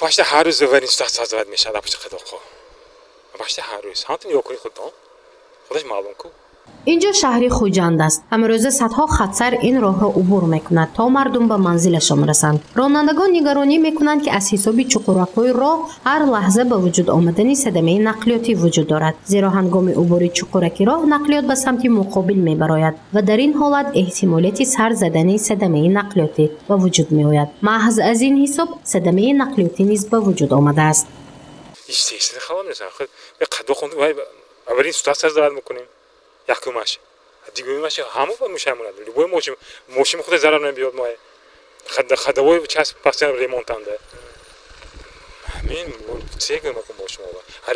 Почти ҳар рӯз аварийный ситуация создавать мешавад апушти қадоқҳо. Почти ҳар рӯз. Ҳаматон нигоҳ кунед худтон. Худаш маълум ку. Инҷо шаҳри Хуҷанд аст. Ҳамарӯза садҳо хатсайр ин роҳро убур мекунад, то мардум ба манзилашон расанд. Ронандагон нигаронӣ мекунанд, ки аз ҳисоби чуқуракҳои роҳ ҳар лаҳза ба вуҷуд омадани садамаи нақлиётӣ вуҷуд дорад, зеро ҳангоми убури чуқураки роҳ нақлиёт ба самти муқобил мебарояд ва дар ин ҳолат эҳтимолияти сар задани садамаи нақлиётӣ ба вуҷуд меояд. Маҳз аз ин ҳисоб садамаи нақлиётӣ низ ба вуҷуд омадааст. Естественно, халал мерасонад. Қадоқ аварийный ситуация создавать мекунем. Якумаш, дуюмаш, ҳама ба мушаймонад. Любой мошин, мошин худаш зарар намебиёд. Мо ходовой часть постоянно ремонтанда. Ҳамин се гӯям бо шумо,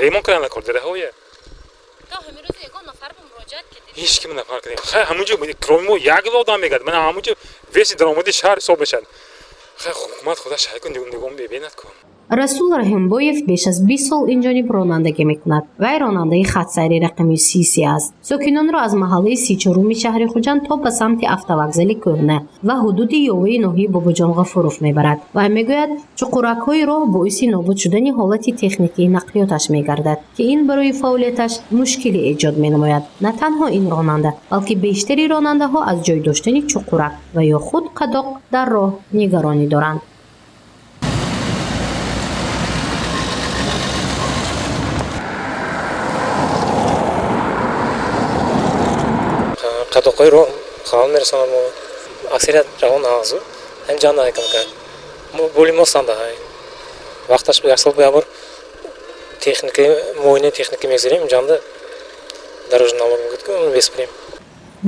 ремонт кардан накор дараҳое. То ҳамин рӯз ягон нафар ба муроҷиат кардед? Ҳеч ким нафар кардем. Хай, ҳамунҷо кроме мо як одам мегардад. Мана ҳамунҷо весь даромади шаҳр ҳисоб мешавад. Хай, ҳукумат худаш ҳай кун, нигоҳ мебинад кун. Расул Раҳимбоев беш аз 20 сол инҷониб ронандагӣ мекунад. Вай ронандаи хатсайри рақами 33 аст. Сокинонро аз маҳаллаи 34-уми шаҳри Хуҷанд то ба самти автовокзали кӯҳна ва ҳудуди ёваи ноҳияи Бобоҷон Ғафуров мебарад. Вай мегӯяд, чуқуракҳои роҳ боиси нобуд шудани ҳолати техникии нақлиёташ мегардад, ки ин барои фаъолияташ мушкилӣ эҷод менамояд. На танҳо ин ронанда, балки бештари ронандаҳо аз ҷой доштани чуқурак ва ё худ қадоқ дар роҳ нигаронӣ доранд. Қадоқҳои роҳ халал мерасонад. Мо аксарият равон ағзу ҳамин ҷанда ҳайкам кард боли мо санда ҳай вақташ як сол як бор техника, муоинаи техника мегузарем, ҷанда дорожный налог мегӯяд ки месупорем.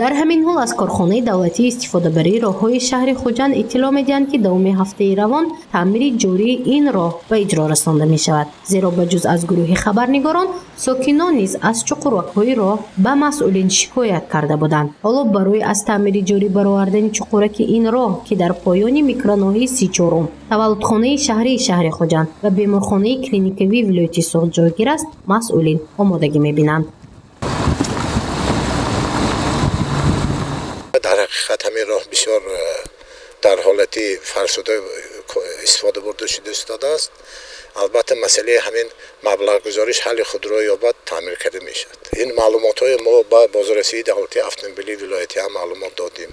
Дар ҳамин ҳол аз корхонаи давлатии истифодабарии роҳҳои шаҳри Хуҷанд иттилоъ медиҳанд, ки давоми ҳафтаи равон таъмири ҷории ин роҳ ба иҷро расонда мешавад, зеро ба ҷуз аз гурӯҳи хабарнигорон сокинон низ аз чуқуракҳои роҳ ба масъулин шикоят карда буданд. Ҳоло барои аз таъмири ҷорӣ баровардани чуқураки ин роҳ, ки дар поёни микроноҳияи 34-ум, таваллудхонаи шаҳрии шаҳри Хуҷанд ва беморхонаи клиникавии вилояти Суғд ҷойгир аст, масъулин омодагӣ мебинанд. Дар ҳақиқат, ҳамин роҳ бисёр дар ҳолати фарсуда истифода бурда шуда истодааст. Албатта, масъалаи ҳамин маблағгузориш ҳалли худро ёбад, таъмир карда мешавад. Ин маълумотҳои мо ба бозрасии давлатии автомобилии вилоятӣ ҳам маълумот додем,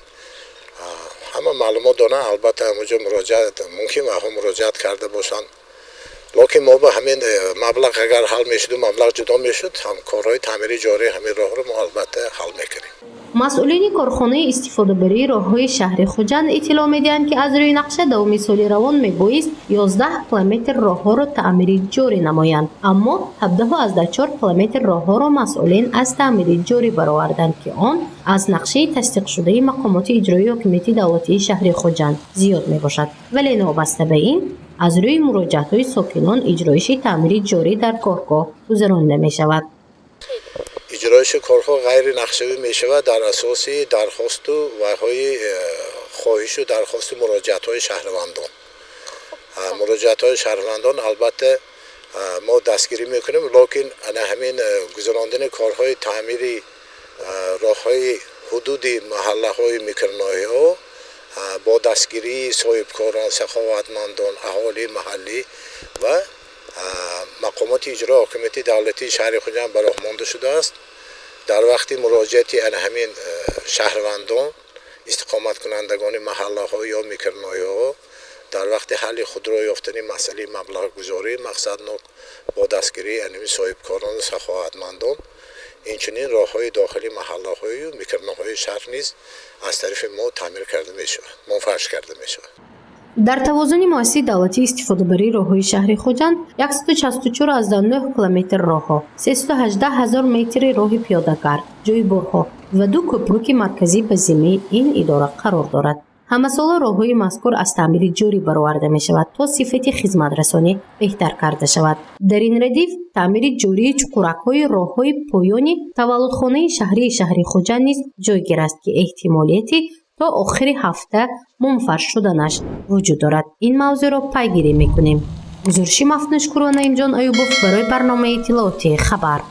ҳама маълумот доранд. Албатта, ҳамонҷо муроҷиат мумкин ваҳо муроҷиат карда бошанд, лекин мо ба ҳамин маблағ агар ҳал мешуду маблағ ҷудо мешуд, ҳам корҳои таъмири ҷории ҳамин роҳро мо албатта ҳал мекунем. Масъулини корхонаи истифодабарии роҳҳои шаҳри Хуҷанд иттилоъ медиҳанд, ки аз рӯи нақша давоми соли равон мебоист 11 километр роҳҳоро таъмири ҷорӣ намоянд, аммо 17,4 километр роҳҳоро масъулин аз таъмири ҷорӣ бароварданд, ки он аз нақшаи тасдиқшудаи мақомоти иҷроии ҳокимияти давлатии шаҳри Хуҷанд зиёд мебошад. Вале новобаста ба ин, аз рӯи муроҷиатҳои сокинон иҷроиши таъмири ҷорӣ дар гоҳгоҳ гузаронида мешавад. Иҷроиши корҳо ғайринақшавӣ мешавад дар асоси дархосту вайҳои хоҳишу дархости муроҷиатҳои шаҳрвандон. Муроҷиатҳои шаҳрвандон албатта мо дастгирӣ мекунем, лекин ана ҳамин гузарондани корҳои таъмири роҳҳои ҳудуди маҳаллаҳои микроноҳияҳо бо дастгирии соҳибкорон, саховатмандон, аҳолии маҳаллӣ ва мақомоти иҷрои ҳокимияти давлатии шаҳри Хуҷанд ба роҳ монда шудааст. Дар вақти муроҷиати ана ҳамин шаҳрвандон, истиқоматкунандагони маҳаллаҳо ё микроноҳияҳо, дар вақти ҳалли худро ёфтани масъалаи маблағгузории мақсаднок бо дастгирии анами соҳибкорону саховатмандон, инчунин роҳҳои дохили маҳаллаҳою микроноҳияи шаҳр низ аз тарафи мо таъмир карда мешавад, мунфарш карда мешавад. Дар тавозуни муассисаи давлатии истифодабарии роҳҳои шаҳри Хуҷанд 164,9 километр роҳҳо, 318 ҳазор метри роҳи пиёдагард, ҷойборҳо ва ду кӯпруки марказӣ ба зиммаи ин идора қарор дорад. Ҳамасола роҳҳои мазкур аз таъмири ҷорӣ бароварда мешавад, то сифати хизматрасонӣ беҳтар карда шавад. Дар ин радиф таъмири ҷории чуқуракҳои роҳҳои поёни таваллудхонаи шаҳрии шаҳри Хуҷанд низ ҷойгир аст, ки эҳтимолияти то охири ҳафта мунфарш шуданаш вуҷуд дорад. Ин мавзӯъро пайгирӣ мекунем. Гузориши Мафтуншукурова, Наимҷон Аюбов барои барномаи иттилоотии «Хабар».